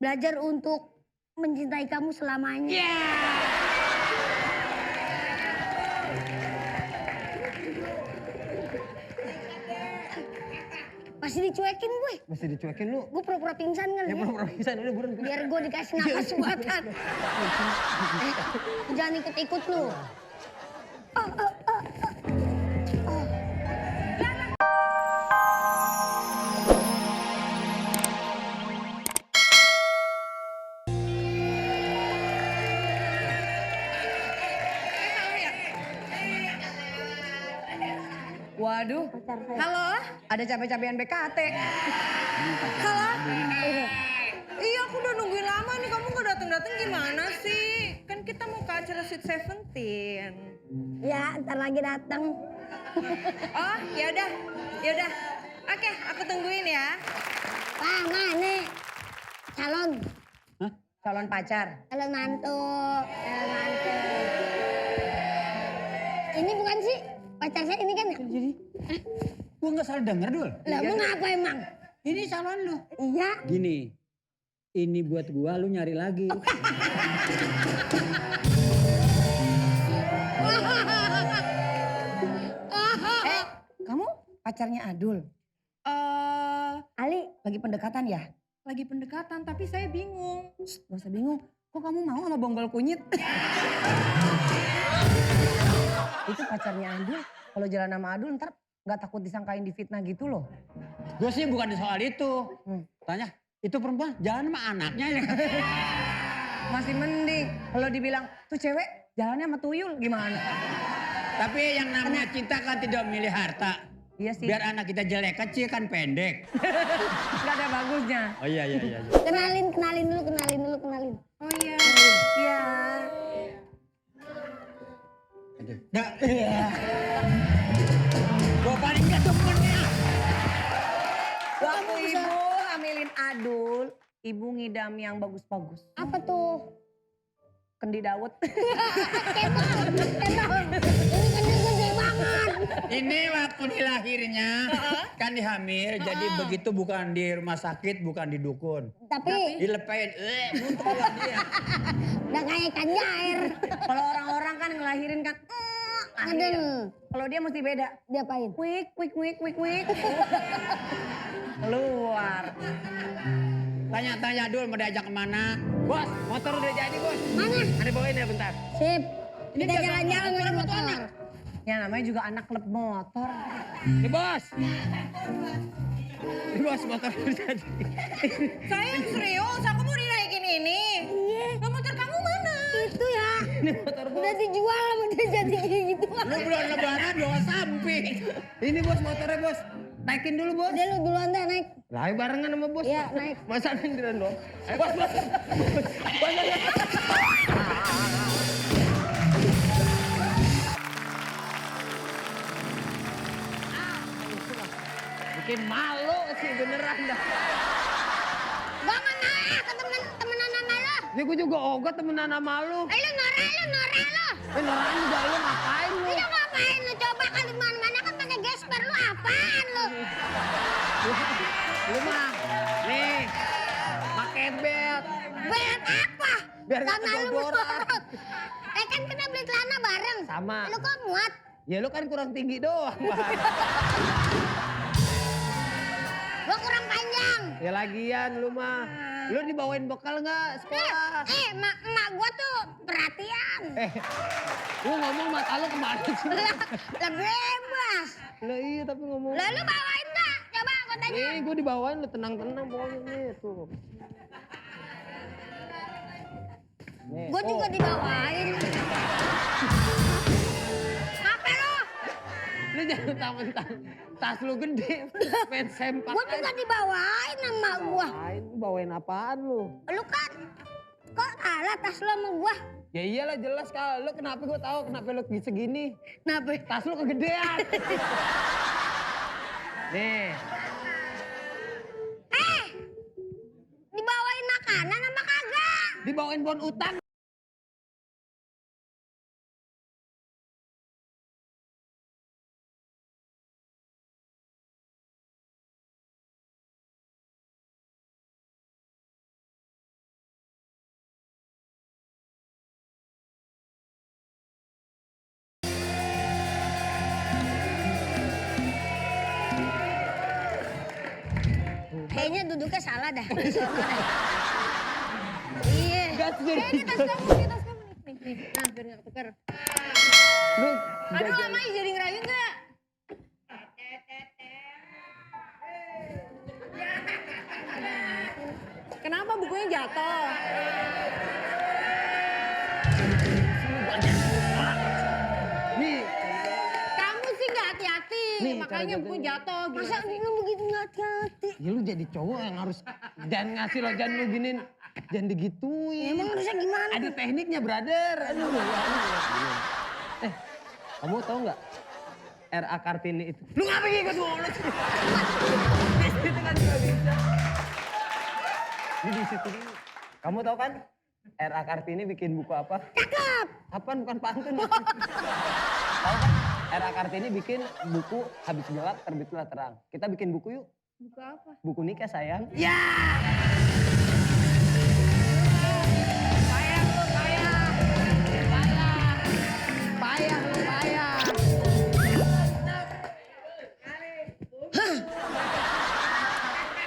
Belajar untuk mencintai kamu selamanya. Masih dicuekin gue. Masih dicuekin lu. Gue pura-pura pingsan kan. Ya pura-pura pingsan udah buruan. Biar gue dikasih nafas buatan. Jangan ikut-ikut lu. Waduh, halo, ada capek-capekan BKT. Halo? Iya, aku udah nungguin lama nih, kamu gak dateng-dateng gimana sih? Kan kita mau ke acara Sweet Seventeen. Ya, ntar lagi datang. Oh, yaudah. Oke, aku tungguin ya. Pak, mana? Calon. Hah? Calon pacar. Calon mantu. Ini bukan sih pacar saya ini kan ya? Jadi, gua nggak salah denger Dul. Lah mau ngapa emang? Ini calon lu. Iya. Gini, ini buat gua, lu nyari lagi. Kamu pacarnya Adul? Ali, Lagi pendekatan ya? Lagi pendekatan, tapi saya bingung. Gak usah bingung, kok kamu mau sama bonggol kunyit? Itu pacarnya Adul, kalau jalan sama Adul ntar gak takut disangkain difitnah gitu loh. Gue sih bukan soal itu. Tanya, itu perempuan jalan sama anaknya ya. Masih mending, kalau dibilang tuh cewek jalannya sama tuyul gimana? Tapi yang namanya cinta kan tidak memilih harta. Iya sih. Biar anak kita jelek kecil kan pendek. Gak ada bagusnya. Oh iya. kenalin dulu. Oh iya. Iya. Aduh. Nah, iya. Gua paling gak demennya. Waktu ibu hamilin Adul, ibu ngidam yang bagus-bagus. Apa tuh? Kendi dawet. Kebal. Ini kan gede banget. Ini waktu dilahirnya kan dihamil, jadi begitu bukan di rumah sakit, bukan di dukun. Tapi Dilepain, muntah lah dia. udah kayak ikan jair. Kalau orang-orang kan ngelahirin kan, lahir. Kalau dia mesti beda. Diapain? Wik. Keluar. Tanya dulu mau diajak kemana. Bos, motor udah jadi bos. Mana? Ada bawain ya bentar. Sip. Ini Kita dia jalan-jalan motor, naik motor, motor. Ya namanya juga anak klub motor. Nih bos. Nih bos, motor udah jadi. Sayang serius, aku mau dinaikin ini. Iya. Lah motor kamu mana? Itu ya. Ini motor bos. Udah dijual udah jadi kayak gitu. Lu belum lebaran bawa samping. Ini bos motornya bos. Naikin dulu bos. Udah lu duluan dah naik. Lah barengan sama bos. Iya, naik. Masa sendirian dong. Bos. Bikin malu sih beneran dah. Gua nggak naik ke temenan sama lo. Ya gue juga ogah temenan sama lu. Lu norak lo. Beneran juga lu ngapain lu? Lu ngapain lu coba kan di mana-mana kan pakai gesper lu apaan lu? Lu mah nih pakai belt. Belt apa? Biar nggak Celana lu kedodoran. muat. Kan kita beli celana bareng. Sama. Lu kok muat? Ya lu kan kurang tinggi doang, Bang. Gua kurang panjang. Ya lagian lu mah. Lu dibawain bekal nggak sekolah? Emak gua tuh perhatian. Lu ngomong mata lu kemana sih? Lah bebas. Lah iya tapi ngomong. Lah lu bawain nggak? Coba gua tanya. Gue dibawain lu tenang-tenang pokoknya nih tuh. Nih, Gua juga dibawain. Apa lu? Lu jangan mentang-mentang tas lu gede, main sempak. Gua juga dibawain sama gua. Bawain apaan lu? Lu kan kok kalah tas lu sama gua? Ya iyalah jelas kalau lu kenapa gue tahu kenapa lu segini. Kenapa? Tas lu kegedean. Nih. Dibawain makanan apa kagak? Dibawain bon utang. Kayaknya duduknya salah dah. Iya. Gas jadi. Ini tas kamu nih. Nah, biar nggak ketukar. Lu Aduh, lama jadi ngerayu nggak? Kenapa bukunya jatuh? nih, Kamu sih nggak hati-hati, Nih, makanya cara buku jatuh. Masa lu begitu nggak hati-hati? ya lu jadi cowok yang harus jangan ngasih lo, jangan lu giniin. Jangan digituin. Emang harusnya gimana? Ada tekniknya, brother. Aduh, kamu tahu nggak? R.A. Kartini itu. Lu ngapain ikut bolos? Itu kan nggak bisa. Ini di situ dulu. Kamu tahu kan? R.A. Kartini bikin buku apa? Cakep. Apaan, bukan pantun. Tahu kan? R.A. Kartini bikin buku Habis Gelap Terbitlah Terang. Kita bikin buku yuk. Buku apa? Buku nikah sayang. Ya. Payah lu, payah. Payah lu, payah.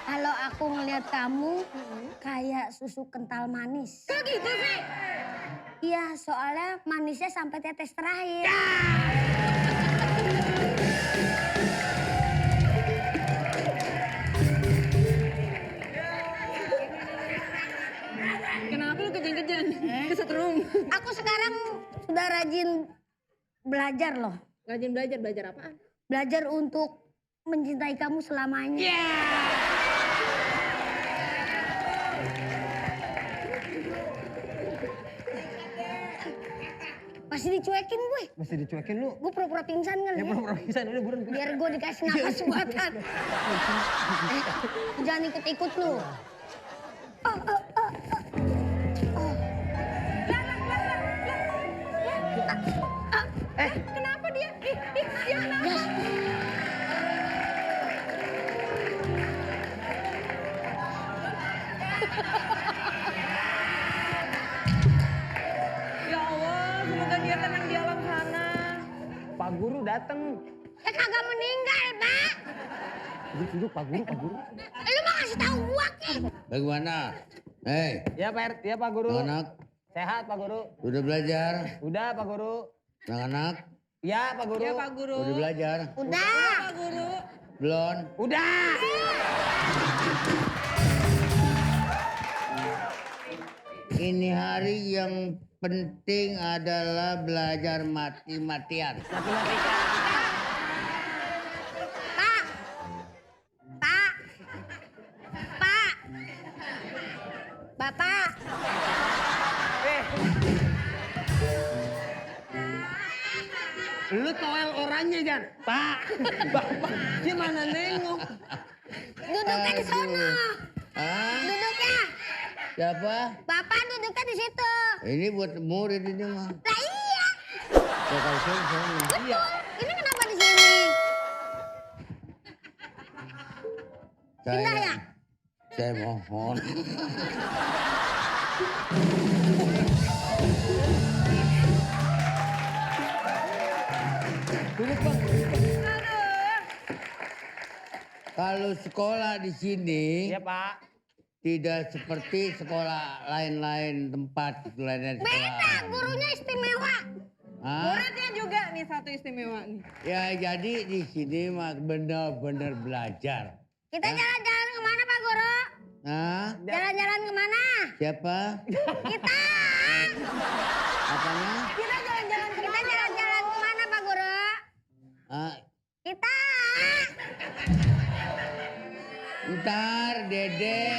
Kalau aku ngeliat kamu kayak susu kental manis. Kok gitu sih? Iya, soalnya manisnya sampai tetes terakhir. Kenapa lu kejang-kejang? Kesetrum. Aku sekarang sudah rajin belajar loh. Rajin belajar, belajar apaan? Belajar untuk mencintai kamu selamanya. Masih dicuekin gue. Masih dicuekin lu. Gue pura-pura pingsan kali Ya ya. pura-pura pingsan udah buruan. Biar gue dikasih nafas buatan. Jangan ikut-ikut lu. Kenapa dia? Dia kenapa? Ya Allah, semoga dia tenang di alam sana. Pak Guru datang. Ya kagak meninggal, Pak. Duduk, Pak Guru, Pak Guru. Lu mau kasih tahu gua ke? Bagaimana? Hei, Ya Pak ya Pak Guru. anak, Sehat Pak Guru. udah belajar? Udah Pak Guru. Anak-anak, Ya Pak Guru. Ya Pak Guru. udah belajar? Udah. Pak Guru. Belum? Udah. Ini hari yang penting adalah belajar mati-matian. Matematika. Pak. Pak. Pak. Bapak. Lu toel orangnya Jan. Pak. Bapak. Gimana nengok? Duduknya di sono. Hah? Duduknya. Siapa? Bapak duduknya di situ. Ini buat murid ini mah. Lah iya. Ya kalau saya. Betul. Ini kenapa di sini? Pindah ya? Saya mohon. Duduk Bang. Kalau sekolah di sini Ya Pak. tidak seperti sekolah lain-lain tempat lain Beda, sekolah. gurunya istimewa. Hah? Muridnya juga nih satu istimewa nih. Ya jadi di sini mah benar-benar belajar. Kita jalan-jalan kemana Pak Guru? Hah? Jalan-jalan kemana? Siapa? Kita. Apanya? Kita jalan-jalan kemana Pak Guru? Ah, Kita. ntar Dede,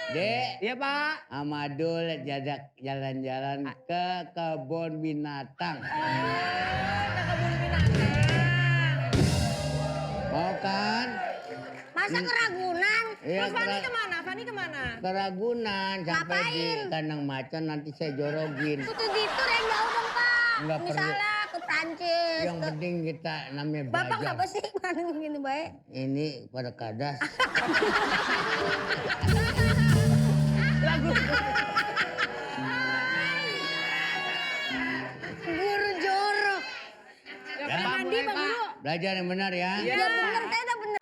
Dek, Ya Pak. Amadul jajak jalan-jalan ke kebun binatang. Mau kan? Masa ke Ragunan? Iya, Terus Fani kemana? Fani kemana? ke Ragunan sampai di Ngapain? kandang macan nanti saya jorogin. Kutu gitu yang jauh dong Pak. Nggak perlu. Misalnya ke Prancis. Yang penting kita namanya Bapak belajar. apa sih? Mana gini baik? Ini pada kadas. Guru jorok. Ya, Pak Mandi, Pak Guru. Belajar yang benar ya. Ya bener, saya udah bener